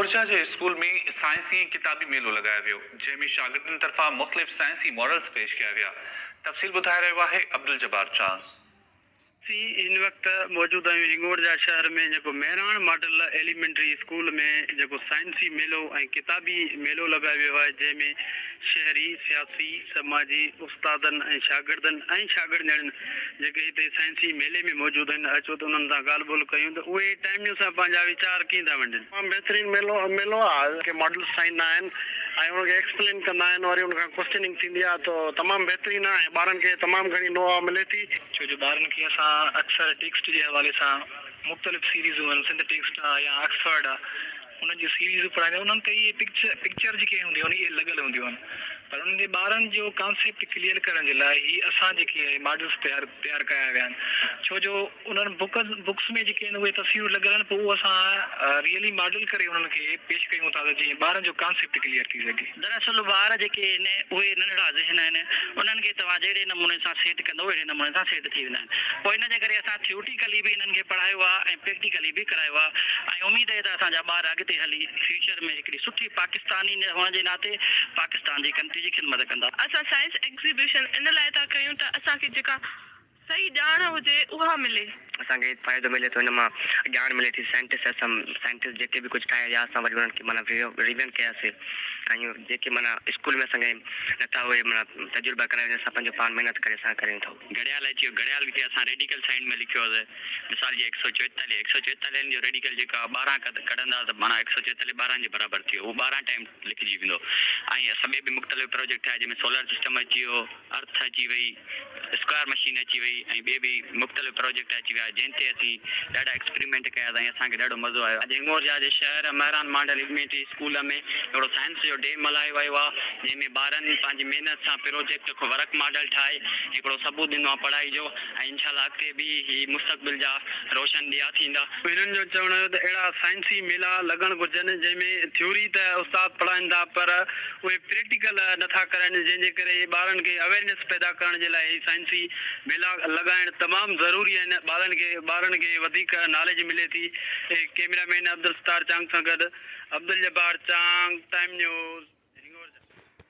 هنڱورجا جي اسڪول ۾ سائنسي ۽ ڪتابي ميلو لڳايو ويو، جنهن ۾ شاگردن طرفان مختلف سائنسي ماڊلز پيش ڪيا ويا. تفصيل ٻڌائي رهيو آهي عبدالجبار چانگ. اسين هن وقت موجود آهيون هنڱورجا شهر ۾ جيڪو مهراڻ ماڊل ايليمينٽري اسڪول ۾ جيڪو سائنسي ميلو ۽ ڪتابي ميلو لڳايو ويو آهي جنهن ۾ شهري، سياسي، سماجي، استادن ۽ شاگردن ۽ شاگردياڻين جيڪي هتي سائنسي ميلي ۾ موجود آهن اچو ته انهن سان ڳالهه ٻولهه ڪيون ته اهي ٽائيم نيوز سان پنهنجا ويچار ڪيئن ٿا ونڊين. تمام بهترين ميلو ميلو آ ڪي ماڊلز ٺاهيندا آهن ۽ انهن کي ايڪسپلين ڪندا آهن وري ان کان ڪوسچننگ ٿيندي آ ته تمام بهترين آ ۽ ٻارن کي تمام گهڻي نو how ملي ٿي. ڇو جو ٻارن کي اسان اڪثر ٽيڪسٽ جي حوالي سان مختلف سيريزون آهن سنڌ ٽيڪسٽ آ يا آڪسفرڊ آ انهن جون سيريزون پڙهائيندا آهيون انهن تي اهي پڪچر جيڪي هونديون آهن اهي لڳل هونديون آهن پر انهن جي ٻارن جو ڪانسيپٽ ڪليئر ڪرڻ جي لاء هي اسان جيڪي اهي ماڊلس تيار تيار ڪيا ويا آهن ڇو جو انهن بڪس بڪس ۾ جيڪي آهن اهي تصويرون لڳل آهن پوء اهو اسان ريئلي ماڊل ڪري انهن کي پيش ڪيون ٿا ته جيئن ٻارن جو ڪانسيپٽ ڪليئر ٿي سگهي. دراصل ٻار جيڪي آهن اهي ننڍڙا ذهن آهن انهن کي توهان جهڙي نموني سان سيٽ ڪندو اهڙي نموني سان سيٽ ٿي ويندا آهن پوء ان جي ڪري اسان ٿيورٽيڪلي به انهن کي پڙهايو آهي ۽ پريڪٽيڪلي به ڪرايو آهي ۽ اميد اهي ته اسان جا ٻار اڳتي هلي فيوچر ۾ هڪڙي سٺي پاڪستاني هئڻ جي ناتي پاڪستان جي ڪنٽري جي خدمت ڪندا. اسان سائنس ايگزيبيشن ان لاء ٿا ڪيون ته اسان کي جيڪا صحيح ڄاڻ هجي اها ملي. اسان کي فائدو ملي ٿو ان مان ڄاڻ ملي ٿي سائنٽسٽ اسان سائنٽسٽ جيڪي به ڪجهه ٺاهيا يا اسان وري انهن کي معنيٰ ريويئن ڪياسي ۽ جيڪي معنيٰ اسڪول ۾ اسان کي نٿا اهي معنيٰ تجربا ڪرايا وڃن اسان پنهنجو پاڻ محنت ڪري اسان ڪريون ٿا. گهڙيال اچي ويو گهڙيال کي اسان ريڊيڪل سائن ۾ لکيو هوس مثال جي هڪ سئو چوئيتاليهه هڪ سئو چوئيتاليهن جو ريڊيڪل جيڪو آهي 12 ڪڍندا ته معنيٰ هڪ سئو چوئيتاليهه 12 جي برابر ٿي ويو اهو 12 ٽائيم لکجي ويندو ۽ اسان ٻئي به مختلف پروجيڪٽ ٺاهيا جنهن ۾ سولر سسٽم اچي ويو ارٿ اچي وئي، اسڪوائر مشين اچي وئي ۽ ٻي به مختلف پروجيڪٽ اچي ويا جنهن تي اسين ڏاڍا ايڪسپريمينٽ ڪيا ۽ اسان کي ڏاڍو مزو آيو. اڄ هنڱورجا جي شهر مهران مانڊل ايليمينٽري اسڪول ۾ هڪڙو سائنس جو ڊي ملهايو ويو آهي جنهن ۾ ٻارن پنهنجي محنت سان پروجيڪٽ ورڪ ماڊل ٺاهي هڪڙو ثبوت ڏنو آهي پڙهائي جو ۽ انشاء الله اڳتي به هي مستقبل جا روشن ڏيئا ٿيندا. هنن جو چوڻ هيو ته اهڙا سائنسي ميلا لڳڻ گهرجن جنهن ۾ ٿيوري ته استاد پڙهائين ٿا پر اهي پريڪٽيڪل نه ٿا ڪرائين جنهن جي ڪري ٻارن کي اويرنيس پيدا ڪرڻ جي لاء هي سائنسي ميلا لڳائڻ تمام ضروري آهن ٻارن کي ٻارن کي وڌيڪ ناليج ملي ٿي ڪئميرا مين عبدالستار چانگ سان گڏ عبدالجبار چانگ ٽائيم نيوز.